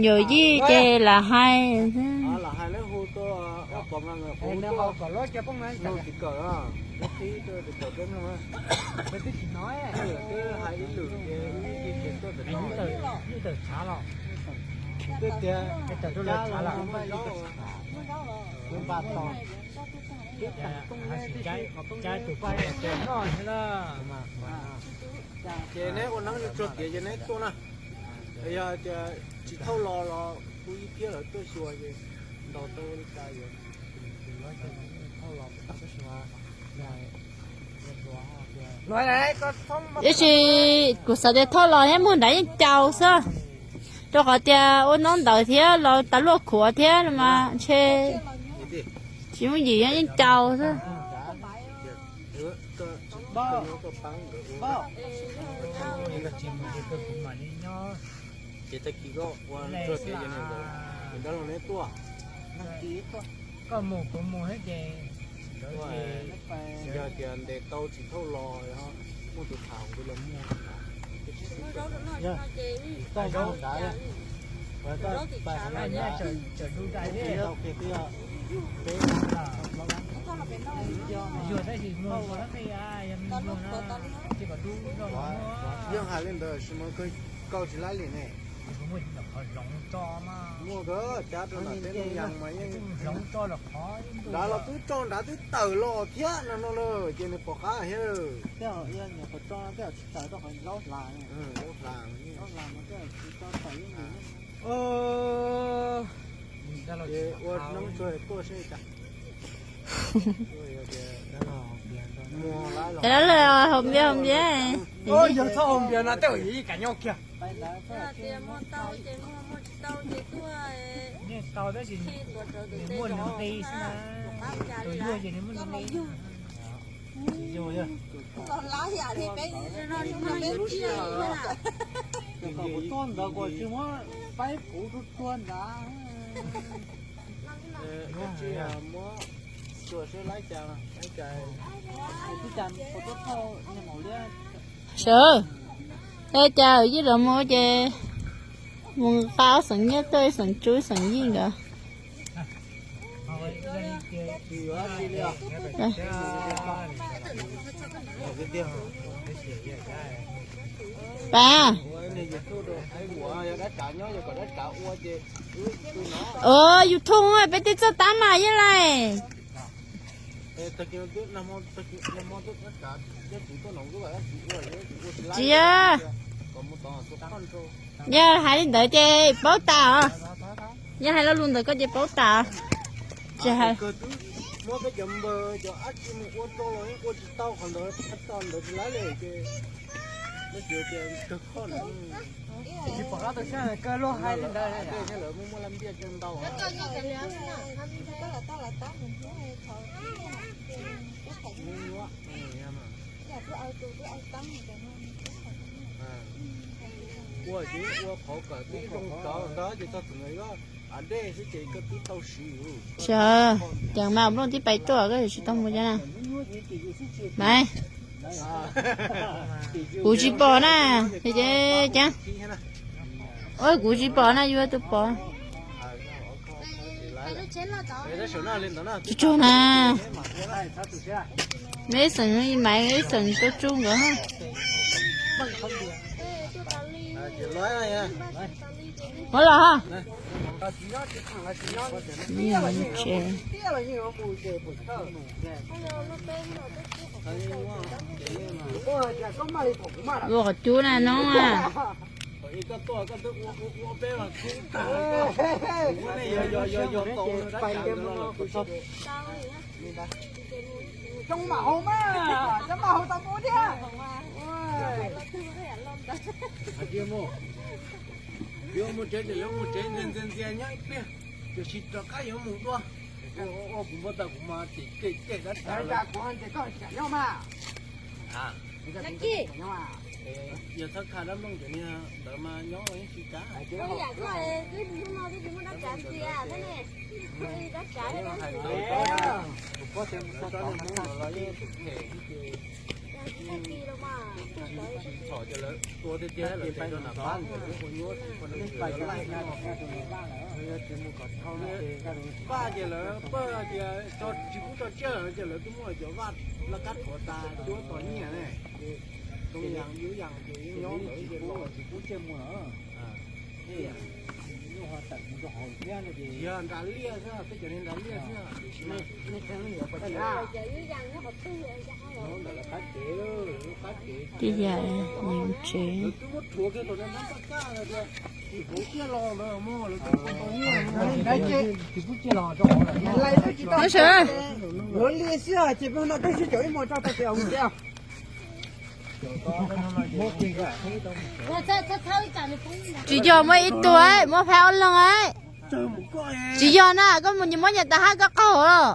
Yawm yij ces lam hais. Ces neb ua neeb tsuag tiav ces neb tuaj na. Yog tias tsis thauj los los kuv ib thiab lawv tuaj xyuas ces ntaus tau li cas yuav. Tiam sis kuv xav tias thauj los thiab muag nrad yeej cau xwb, rau qhov tias ua noob ntawd thiab los tas luaj khuav thiab no mas ntshe tsis muaj yim, yeej cau xwb. Ces tag kis koj ua tsuag tiav ces neb tuaj. Koj mus kuv mus thiab ces yog tias ntes tau tsis thauj los muaj tus tham kuv los muag. Tsis zaub nrad, tau kiag twb yog peb, yuav tab sis muag ua lab qij, yog muag na, ces kom dub zog los muag. Yog hais li ntawd sis mas koj tsis laib li ne. Muaj qhov zoov tso mas, muaj kawg cab rau nram teb Looj Yas mas yeej zoov tso los qhov nrad los twb tso nrad twb tawm los thiab no no lawm ces nws pom qab thiab. Ces ua noob tsuag tuaj seb cas. Ces lawv haus npias haus npias. Yog txhob haus npias no tej zaum yus yeej kam nyob kiag. Muaj tab sis nws muaj nqi xwb na. Tus yuag ces nws muaj nqi. Tuaj ntawd kuv tsis muab paib puv rua rua nrad. Sawv, es cas yij los mus ces mus nqa ob xeem nyiaj tuaj, ib xeem tsu ib xeem yij nkawd. Pab, ua YouTube peb twb txawj tab mas yij lais. Tsis, yog hais li ntawd ces paub tas os. Yog hais lo lus ntawd koj ces paub tas. Tsis hais. Ua ces ua qhov kawm twb zoo tod ntag ces txog txog ntawd dej xwb ces koj twb tau siv. Sawv, ces mas nplooj tib pais tuaj koj tsis tau mus cov na. Mas kuv tsis pom na, ces cas, kuv tsis pom na, yus tus pom. Tsuag tsuag na. Neb ib xeem, Maiv ib xeem, Tub Tsub nkawd. Muab los ha. Ua qhov cub na no. Coob mam haus mas, coob mam haus tau pub thiab. Yuav mus tsev ces yuav mus tsev ntxias ntxias ntxias nyob ib pliag, tiam sis rov qab yuav mus dua. Ua kuv npau taws kuv mas cem cem dab tsi. Yog txhob kha dab nplooj cov niag ntawd mas nyob los yeej tsis kav. Tsis txhom ces lawv tua tiag tiag lawv tes rau nram pab ntawd ua nyuaj ua neeg laij. Paj ces lawv paj tias tsis pub tso tsiaj lawm ces lawv twb muaj cov vaj laj kab thuav tas cuab tos nyiaj ne. Too yas yub yas ces yeej nyob ntawd ces los tsis pub tsiaj mus lawm. Yog nras liaj xwb, peb cov niag nras liaj xwb. Tib yam tsev. Nyob sawv. Tsis yog muaj ib tug, muab phaib ob leeg. Tsis yog na, koj mus muab nyias tas hab koj qaug los.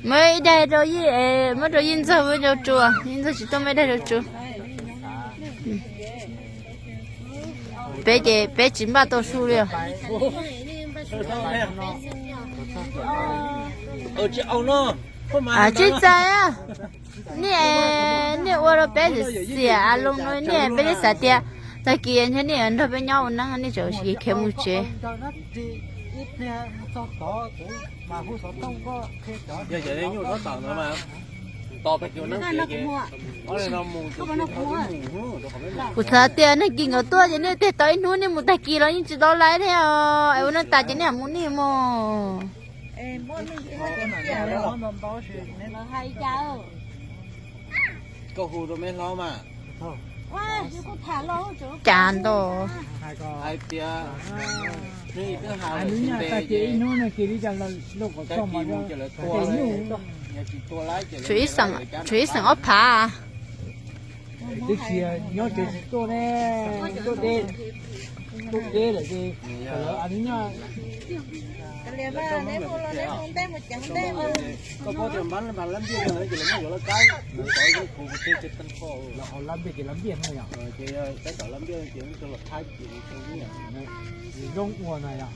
Muab ib daig rau Yij, muab rau Yij Ntxawg, muab rau Tsua, Yij Ntxawg tsis tuaj muab ib daig rau Tsua. Peb ces peb tsis npaj tau su li os. Tsis txais, nej, nej ua rau peb xiam xiam a loo no, nej peb thiaj xav tias tag kis ntshe nej yuav nrog peb nyob ua neeb, nej tseem khiav mus tsev. Kuv xav tias nag kis nkawd tuaj ces nej tig tau ib hnub, nej mus tag kis los yeej tsis tau lais thiab os, es ua neej tas ces nej mus nej mus. Koj hu rau me hlob mas. Cas ntau. Hais tias, ib hnub no cia li cas los lawv tua, yog tsis tua lawv ces lawv, tshuav ib xeem ob phav. Twb tsis nyob tsev tsis tuaj ne, tuaj deb, tuaj deb lawm ces lawv a li nyoj. Koj paub tias npab lab npiaj no ces lawv muab yuav lawv kab, lawv tov zoo kuv kuv teb ces lab npiaj ces lab npiaj no yom. Ces tab tom lab npiaj ces los thab ces zoo ua no yom.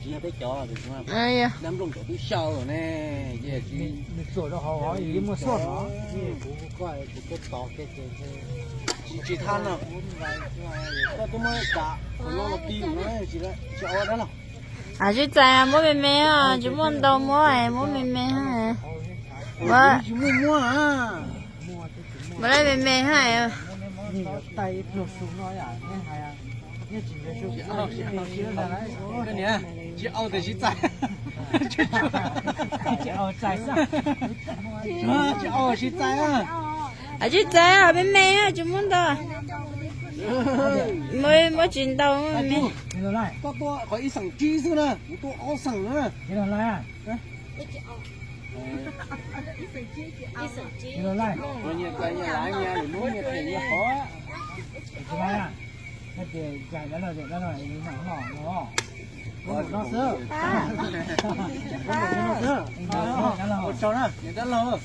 Tsis yog peb cov, dab nplooj cov twb xyaw ne, nws txuam rau hauv li muaj xuaj no. Kuv, kuv tuaj tos kiag ces tsis, tsis thab no. Koj twb muab kam qhov no los ti no tsis, tsis ua dab los. Tsis txais, muab me me, tsis muaj ntau muab, muab me me. Tsis muaj muab. Muab lawm me me hab. Tsis au tias sib txais. Tsis au sib txais. Sib txais me me, tsis muab ntau. Muab tsis ntau. Koj tua qhov ib xeem tsib xwb na, kuv tua ob xeem na. Ua tsaug na, niam dab laug,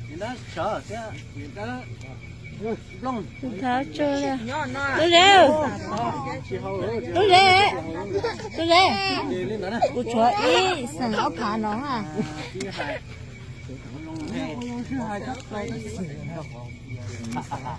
niam dab sawv thiab niam dab nplooj. Lub zeb, lub zeb, lub zeb, kuv tshuav ib xeem ob phav no. Ib xeem ob phav.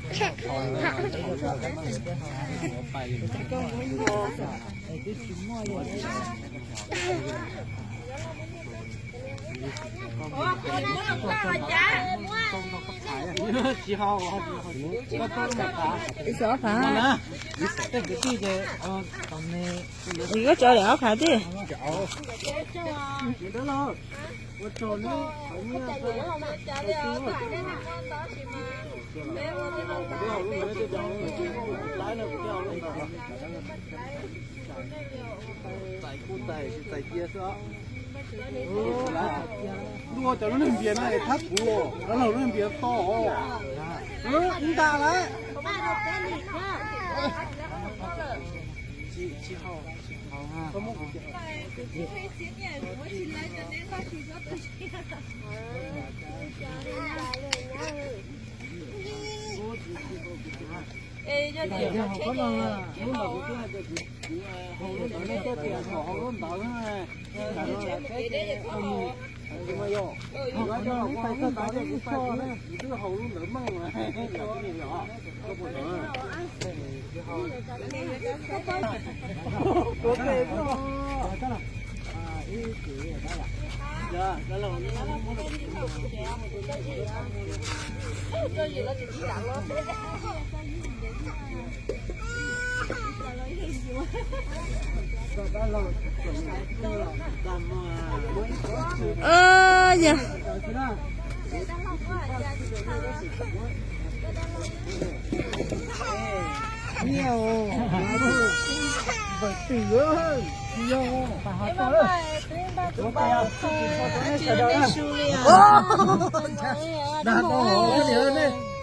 Koj tso li ob phav tiag. Txais kuj txais, tsis txais cia xwb. Luag cov lub neeg npias no es thab kuv, lub neeg npias to. Nta lawm.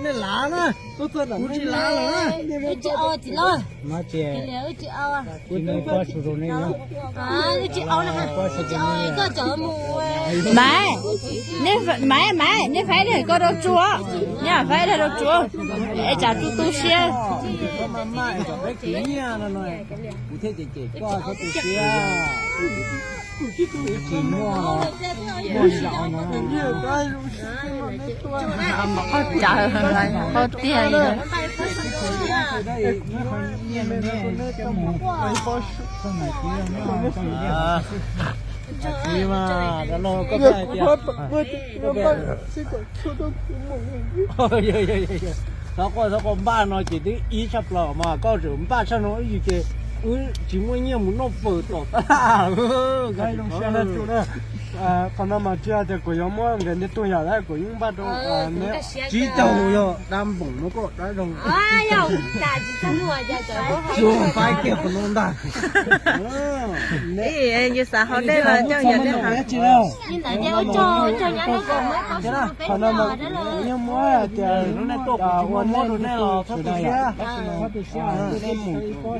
Nej lav na, kuv tsis lav lawm na. Maiv, Maiv, Maiv, nej faib li ko rau tsuav, nej faib li rau tsuav, es tsam tsuav tu siab. Kuv thiaj cem cem koj txhob tu siab. Tsis muaj, muaj zos no. Qhov tiag, qhov tiag. Txiv mas, dab laug koj hais tias, thov qhov, thov qhov npaj no ces twb ib tshaj plaws mas koj tseem npaj tshaj no wb yus ces wb tsis muaj nyiaj mus noj fawm tom tab laj. Qhov no mas tsis hais tias kuv yuav muab nkawd ntiag tug yam lawm, kuv yeej npaj rau neb. Tsib caug yog dab npaum no koj dab zoo. Tsuas faib kiag qhov no ntag. Yus xav haus dej los coj yog dej haus. Qhov no mas kuv yeej muab hais tias hnub no tuaj kuv tsis muab muab rau nej los txhob tu siab.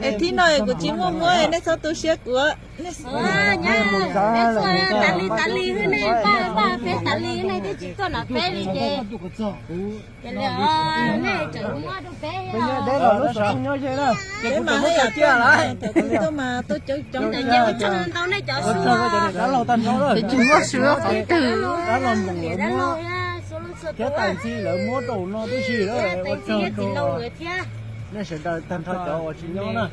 Es thib no kuv tsis muaj muab, nej txhob tu siab kuv. Npaj tas li tas li, nej npaj npaj peb tas li, nej twb tsis tuaj nram peb li ces. Peb mas haj yam tuaj mas tuaj coob coob, ntau nej cov su, dab laug tag nrho, tsis muaj su qhov twg. Dab laug npoos lawv muab thiab tais ntxhi lawv muab rau no tib si lawm, ua tsaug rau nej sawv daws tag nrho cov uas tsis nyob na.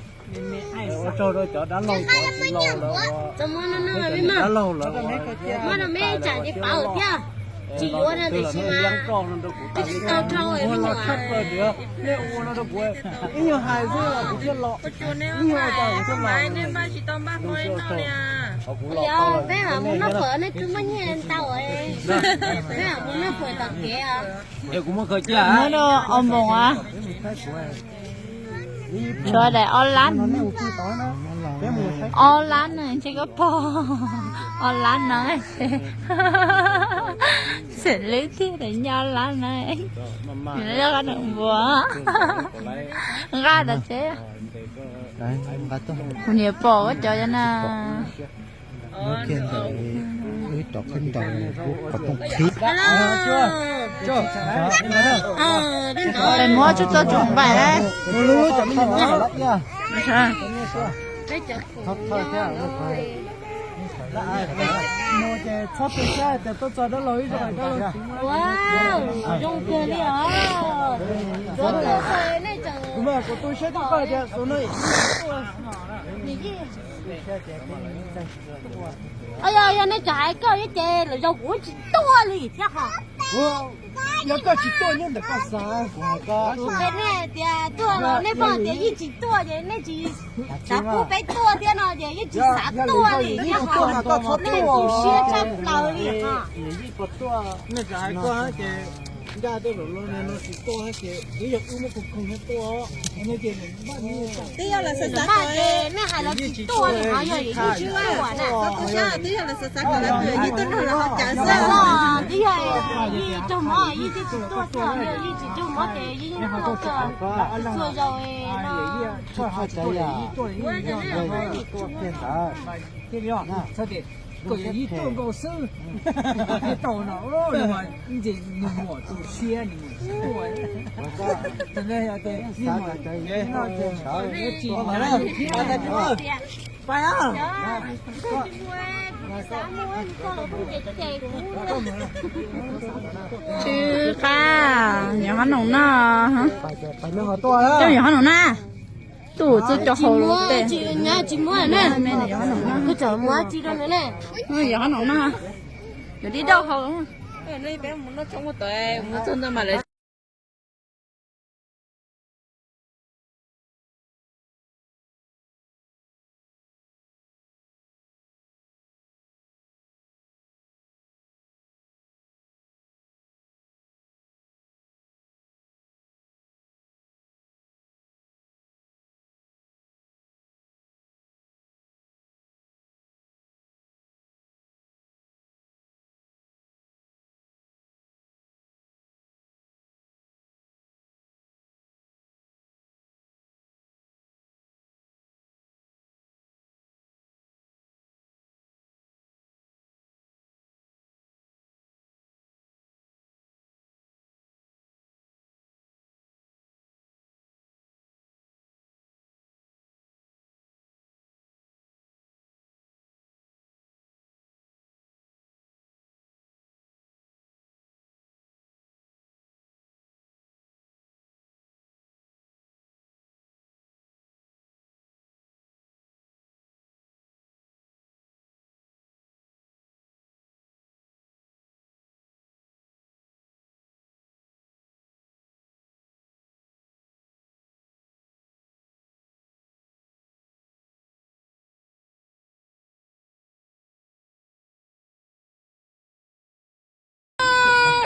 Ua tsaug rau cov dab laug cov tsis laus lawm, dab laug lawm, tsis yuav no tiam sis mas tsis tau rau ua los tshaj plaws tias nej ua no rau kuv, ib nyuag hais xwb los kuv thiaj los, ib nyuag ua cas kuv thiaj los. Peb mam mus noj fawm, nej twb muaj nyiaj ntau, peb mam mus noj fawm tom kev os. Es kuv muab khaws cia, muab rau Os Moos as. Tshuav daim ob lab, ob lab na, ntshe koj pog ob lab na. Xeem lwb thiab daim nyab ob lab na. Lub qab npua nqa tom tsev. Kuv niam pom koj cov na. Muab kiag ntawm wb rov qab ntaus lub qhov rooj qhib. Muab tsub tau tsoom npaim. Mus ces txhob tu siab tias tuaj txog dab laug ib zaug dab laug tsis muaj. Zoo kawg li os. Kuv mas kuv tu siab twb pab tias xub no yog nej tseem hais koj ces lwm zaus kuv tsis tuaj li thiab ho. Yog koj tsis tuaj nyob ntawm koj xav, kuv qhia nej tias tuaj los nej pom tias yeej tsis tuaj ces nej tsis xav pub peb tuaj thiab no ces yeej tsis xav tuaj li thiab ho. Nej tu siab tshaj plaws li ho. Nej tseem hais koj ces ncaj tej zaum no tsis tuaj ces twb yog wb muab khoom khoom tuaj. Twb yog lawv xav xav kom nej hais los tsis tuaj li ho, yog yeej tsis tuaj na. Twb yog lawv xav xav kom lawv pw yeej tuaj nrog lawv haus cawv xwb. Twb yog yeej raug mob yeej tsis tuaj xwb, yog yeej tsis raug mob ces yeej tuaj txhua zaus no. Kom yog ib tuaj nkaus xwb, tau no, ntses nws muam tus siab nws muam siab tuaj. Pais. Tsw qab, nyuam qhuav noj no. Coj nyuam qhuav noj na. Tus txuj cov hau los tes. Tsis muab na. Koj tsom muab tsis rau na. Nyuam qhuav noj na. Yuav dib dauj hau. Mus txog ntawd mas lawv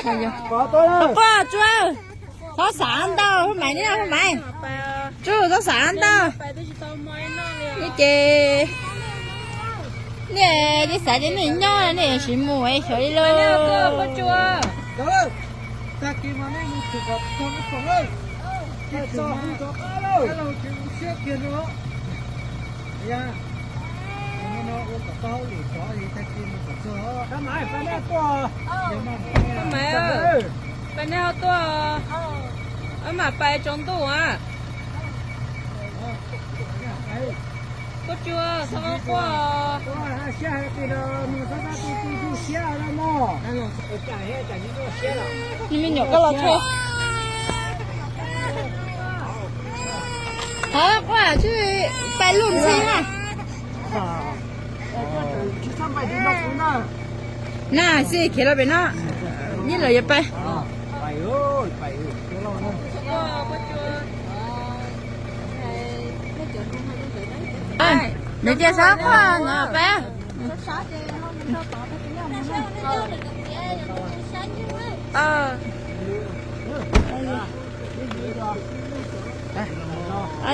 Txhob xav ntau, Hmoob Maiv, Hmoob Maiv. Tsum, txhob xav ntau. Nej ces, nej xav tias nej nyob nej siv mus es xyov li lauj. Pais nej ho tuaj, mam pais tsaus ntuj a. Koj tsuas xav quaj. Me nyuam koj los thuam. Thov quaj tsis pais lub ntxhi na. Na xij khiav los pem no, ib los yuav pais. Nws cia xav quaj no pais.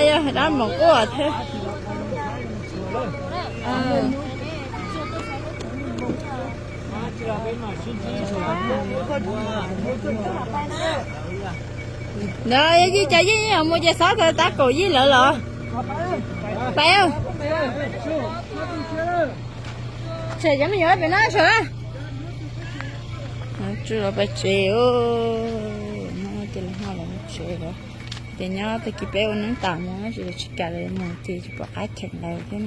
Yog dab mom quaj thiab. Ntawd yog yij cov yeej mus ces xob txog tab kaum yij lawm los. Pais. Tshem cov me nyuam pem no sawv. Tsum los pais tsev, ces los ho los tsev lawm. Ces nyob tag kis peb ua neeb tas mus tsis, tsis kam lawv mus ces tsis pom qab cheem lawv thiab.